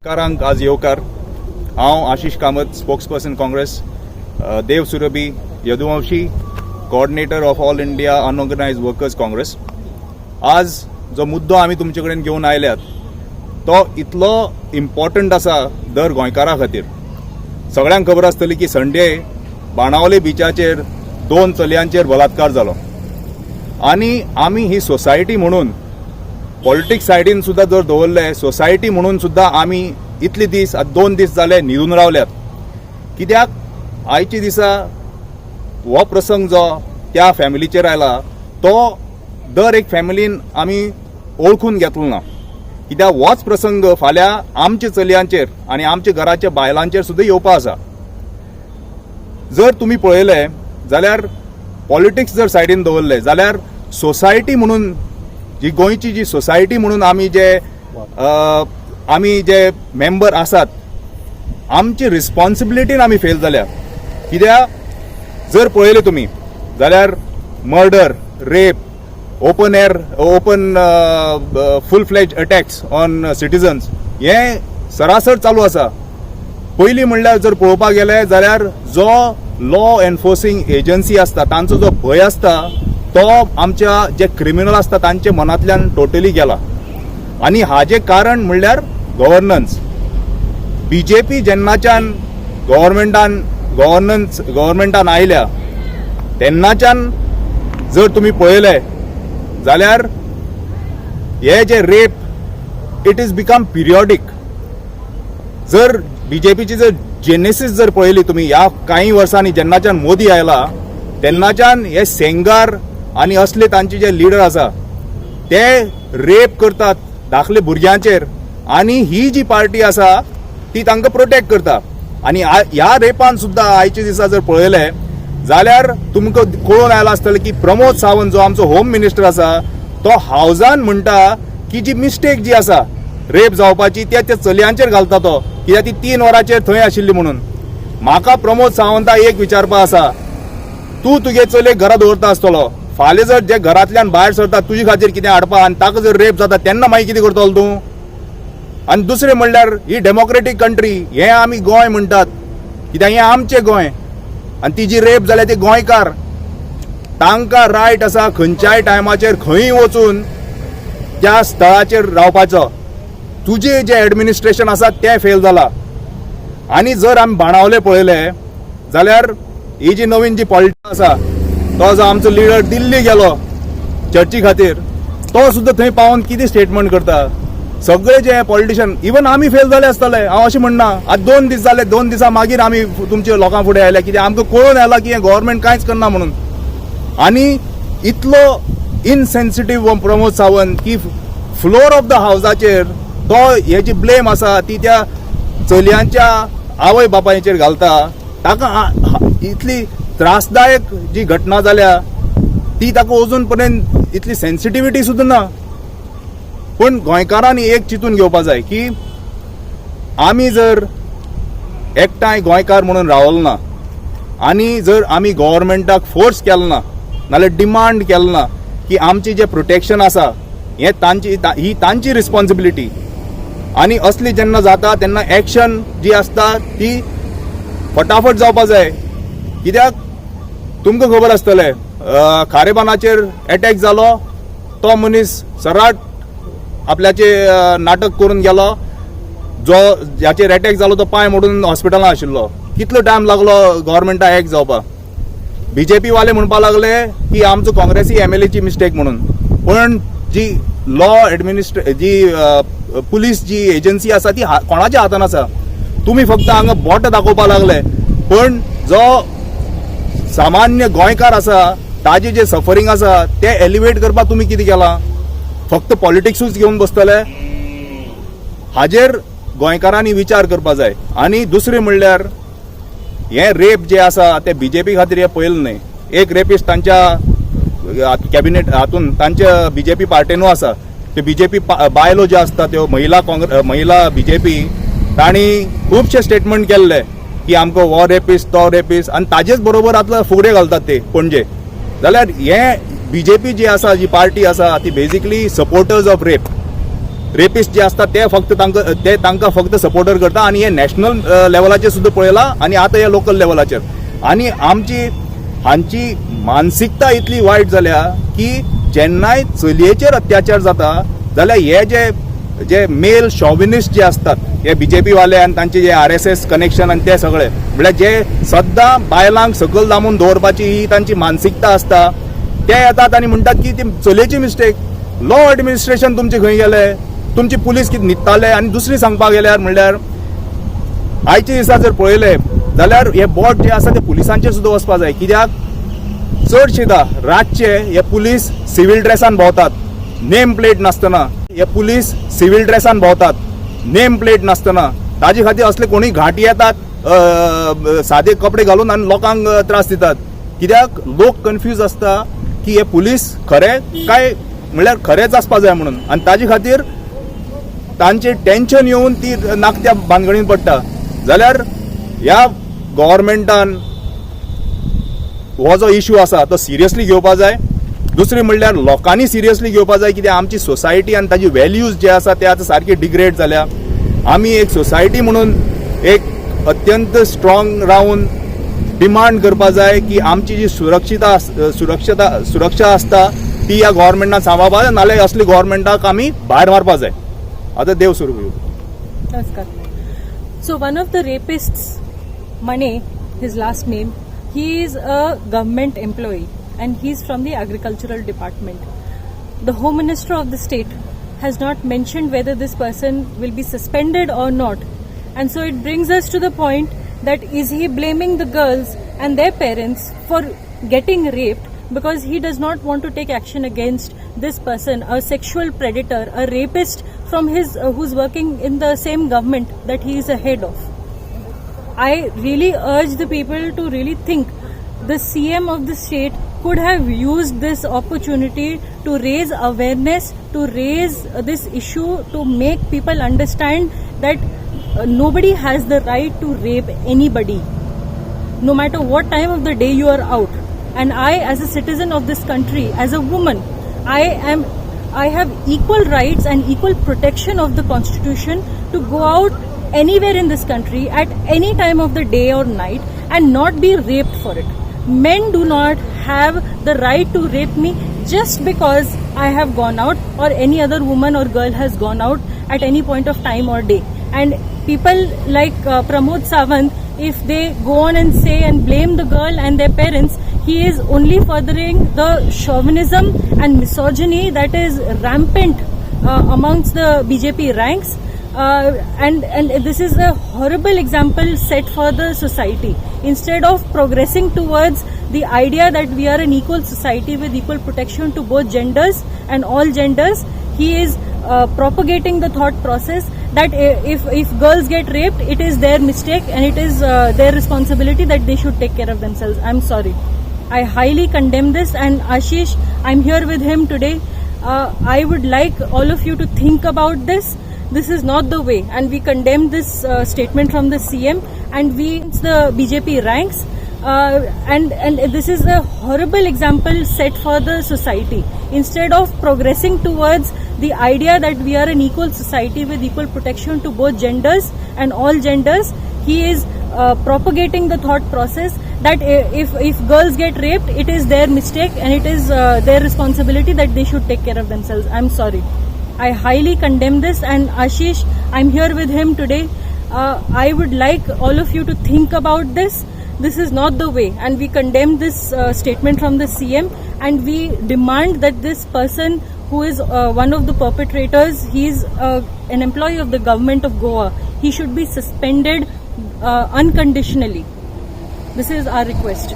कारांक आज येवकार. हांव Ashish Kamat, spokesperson Congress, Dev Surabhi Yaduvanshi, coordinator of All India Unorganised Workers Congress. आज जो मुद्दो आमी तुमचे कडेन घेवन आयल्यात तो इतलो इम्पॉर्टंट आसा दर गोंयकारा खातीर. सगळ्यांक खबर आसतली की संडे बाणावले बिचाचेर दोन चलयांचेर बलात्कार जालो आनी आमी ही सोसायटी म्हणून, पॉलिटिक्स सायडीन सुद्दां जर दवरले, सोसायटी म्हणून सुद्दां आमी इतले दीस, आतां 2 दीस जाले न्हिदून रावल्यात. कित्याक आयच्या दिसा हो प्रसंग जो त्या फॅमिलीचेर आयला तो दर एक फॅमिलीन आमी ओळखून घेतलो ना. कित्याक होच प्रसंग फाल्यां आमच्या चलयांचेर आनी आमच्या घराच्या बायलांचेर सुद्दां येवपा आसा. जर तुमी पळयलें जाल्यार, पॉलिटिक्स जर सायडीन दवरले जाल्यार, सोसायटी म्हणून जी गोंयची जी सोसायटी म्हणून आमी जे मेंबर आसात, आमची रिस्पॉन्सिबिलिटीन आमी फेल जाल्या. कित्याक जर पळयलें तुमी जाल्यार murder, rape, open air, open full fledge attacks on citizens हे सरासर चालू आसा. पयलीं म्हणल्यार जर पळोवपाक गेले जाल्यार जो लॉ एनफोर्सिंग एजन्सी आसता तांचो जो भंय आसता तो आमच्या जे क्रिमिनल आसता तांच्या मनांतल्यान टोटली गेला आनी हाजें कारण म्हणल्यार गव्हर्नन्स. बीजेपी जेन्नाच्यान गव्हर्मेंटान गव्हर्नन्स गव्हर्मेंटान आयल्या तेन्नाच्यान जर तुमी पळयले जाल्यार हे जे rape, it is become periodic. जर बीजेपीची जर जेनेसीस जर पळयली तुमी, ह्या कांय वर्सांनी जेन्नाच्यान मोदी आयला तेन्नाच्यान हे सेंगार आनी असले तांचे जे लिडर आसा ते रेप करतात दाखले भुरग्यांचेर आनी ही जी पार्टी आसा ती तांकां प्रोटेक्ट करता. आनी ह्या रेपान सुद्दां आयच्या दिसा जर पळयलें जाल्यार तुमकां कळून आयलां आसतलें की प्रमोद सावंत जो आमचो होम मिनिस्टर आसा तो हावजान म्हणटा की जी मिस्टेक जी आसा रेप जावपाची त्या त्या चलयांचेर घालता तो, कित्याक ती 3 वरांचेर थंय आशिल्ली म्हणून. म्हाका प्रमोद सावंता एक विचारपा आसा, तूं तुगे चलयेक घरा दवरता आसतलो. फाल्यां जर जे घरांतल्यान भायर सरता तुजे खातीर कितें हाडपा आनी ताका जर रेप जाता तेन्ना मागीर कितें करतलो तूं? आनी दुसरें म्हणल्यार ही डेमोक्रेटीक कंट्री हें आमी गोंय म्हणटात, कित्याक हें आमचें गोंय आनी ती जी रेप जाल्या ती गोंयकार, तांकां रायट आसा खंयच्याय टायमाचेर खंयूय वचून त्या स्थळाचेर रावपाचो. तुजें जें एडमिनिस्ट्रेशन आसा तें फेल जाला. आनी जर आमी बाणावले पळयले जाल्यार ही जी नवीन जी पॉलिटिक्स आसा, तो जो आमचो लिडर दिल्ली गेलो चर्ची खातीर, तो सुद्दां थंय पावोन कितें स्टेटमेंट करता. सगळे जे पॉलिटिशियन, इवन आमी फेल जाले आसतले, हांव अशें म्हणना. आतां 2 दीस जाले, 2 दिसां मागीर आमी तुमच्या लोकां फुडें आयले, कित्याक आमकां कळून आयलां की हें गव्हर्मेंट कांयच करना म्हणून. आनी इतलो इनसेन्सिटीव प्रमोद सावंत की फ्लोर ऑफ the हावजाचेर तो हे जी ब्लेम आसा ती त्या चलयांच्या आवय बापायचेर घालता. ताका इतली त्रासदायक जी घटना जाल्या ती ताका अजून पर्यंत इतली सेन्सिटिविटी सुद्दां ना. पूण गोंयकारांनी एक चिंतून घेवपा जाय की आमी जर एकठांय गोंयकार म्हणून रावल ना आनी जर आमी गव्हर्मेंटाक फोर्स केलो ना नाल्यार डिमांड केलो ना की आमची जें प्रोटेक्शन आसा हें तांची, ही तांची रिस्पॉन्सिबिलिटी आनी असली जेन्ना जाता तेन्ना एक्शन जी आसता ती फटाफट जावपा जाय. कित्याक तुमकां खबर आसतलें, खारेबानाचेर एटॅक जालो, तो मनीस सराट आपल्याचे नाटक करून गेलो. जो ज्याचेर एटॅक जालो तो पांय मोडून हॉस्पिटलान आशिल्लो. कितलो टायम लागलो गव्हर्मेंटाक एक्ट जावपाक? बीजेपी वाले म्हणपाक लागले की आमचो काँग्रेसी एमएलएची मिस्टेक म्हणून. पण जी लॉ एडमिनिस्ट्रे जी पुलीस जी एजन्सी आसा ती कोणाच्या हातान आसा? तुमी फक्त हांगा बोट दाखोवपाक लागले, पण जो सामान्य गोंयकार आसा ताजे जे सफरींग आसा ते एलिवेट करपाक तुमी कितें केलां? फक्त पॉलिटिक्सूच घेवन बसतले? हाजेर गोंयकारांनी विचार करपा जाय. आनी दुसरें म्हणल्यार हे रेप जे आसा ते बीजेपी खातीर हे पयलें न्हय. एक रेपिस्ट तांच्या कॅबिनेट हातून, तांच्या बीजेपी पार्टेनू आसा. ते बीजेपी बायलो ज्यो आसता त्यो महिला काँग्रेस, महिला बीजेपी, तांणी खुबशे स्टेटमेंट केल्ले की आमकां हो रेपिस्ट, तो रेपिस्ट आनी ताजेच बरोबर आतां फुगड्यो घालतात ते पणजे. जाल्यार हे बीजेपी जी आसा, जी पार्टी आसा, ती basically supporters of rape. Rapist जे आसता ते फक्त तांकां, ते तांकां फक्त सपोर्टर करता. आनी हे नॅशनल लेवलाचेर सुद्दां पळयलां आनी आतां हे लोकल लेवलाचेर. आनी आमची हांची मानसिकता इतली वायट जाल्या की जेन्नाय चलयेचेर अत्याचार जाता जाल्यार हे जे जे मेल शॉविनिस्ट जे असतात, हे बीजेपी वाले आनी तांचे जे आरएसएस कनेक्शन आनी ते सगळे, म्हळ्यार जे सद्दां बायलांक सकयल दामून दवरपाची ही तांची मानसिकता आसता, ते येतात आनी म्हणटात की ती चलयेची मिस्टेक. लॉ एडमिनिस्ट्रेशन तुमचे खंय गेले? तुमची पुलीस कितें न्हिदताले? आनी दुसरी सांगपाक गेल्यार म्हणल्यार आयच्या दिसा जर पळयलें जाल्यार हे बोट जे आसा ते पुलिसांचेर सुद्दां वचपा जाय, कित्याक चडशेदा रातचे हे पुलीस सिव्हिल ड्रेसान भोंवतात नेम प्लेट नासतना. हे पुलीस सिव्हिल ड्रेसान भोंवतात नेम प्लेट नासतना. ताजे खातीर असले कोणूय घांटी येतात सादे कपडे घालून आनी लोकांक त्रास दितात, कित्याक लोक कन्फ्यूज आसता की हे पुलीस खरे काय, म्हणल्यार खरेच आसपा जाय म्हणून. आनी ताजे खातीर तांचे टेन्शन येवन ती नाकत्या भानगडीन पडटा. जाल्यार ह्या गव्हर्मेंटान हो जो इशू आसा तो सिरियसली घेवपा जाय. दुसरी म्हणल्यार लोकांनी सिरियसली घेवपा जाय, कित्याक आमची सोसायटी आनी ताजी व्हॅल्यूज जे आसा ते आतां सारकी डिग्रेड जाल्या. आमी एक सोसायटी म्हणून एक अत्यंत स्ट्रॉंग रावन डिमांड करपा जाय की आमची जी सुरक्षिता सुरक्षता सुरक्षा आसता ती ह्या गव्हर्मेंटान सांबाळपा जाय, नाल्यार असली गव्हर्मेंटाक आमी भायर मारपा जाय. आतां देव सुरू. नमस्कार. So one of the rapists, Mane, his last name, he is a government employee and he is from the agricultural department. The Home Minister of the state has not mentioned whether this person will be suspended or not. And so it brings us to the point that is he blaming the girls and their parents for getting raped because he does not want to take action against this person, a sexual predator, a rapist from his who's working in the same government that he is a head of? I really urge the people to really think. The CM of the state could have used this opportunity to raise awareness, to raise this issue, to make people understand that nobody has the right to rape anybody, no matter what time of the day you are out. And I, as a citizen of this country, as a woman, I have equal rights and equal protection of the constitution to go out anywhere in this country at any time of the day or night and not be raped for it. Men do not have the right to rape me just because I have gone out or any other woman or girl has gone out at any point of time or day. And people like Pramod Sawant, if they go on and say and blame the girl and their parents, he is only furthering the chauvinism and misogyny that is rampant amongst the BJP ranks. And this is a horrible example set for the society. Instead of progressing towards the idea that we are an equal society with equal protection to both genders and all genders, he is propagating the thought process that if girls get raped, it is their mistake and it is their responsibility, that they should take care of themselves. I'm sorry. I highly condemn this, and Ashish, I'm here with him today. I would like all of you to think about this. This is not the way, and we condemn this statement from the CM and we the BJP ranks. And this is a horrible example set for the society. Instead of progressing towards the idea that we are an equal society with equal protection to both genders and all genders, he is propagating the thought process that if girls get raped, it is their mistake and it is their responsibility, that they should take care of themselves. I'm sorry. I highly condemn this, and Ashish, I'm here with him today. I would like all of you to think about this. This is not the way, and we condemn this statement from the CM, and we demand that this person who is one of the perpetrators, he is an employee of the government of Goa, he should be suspended unconditionally. This is our request.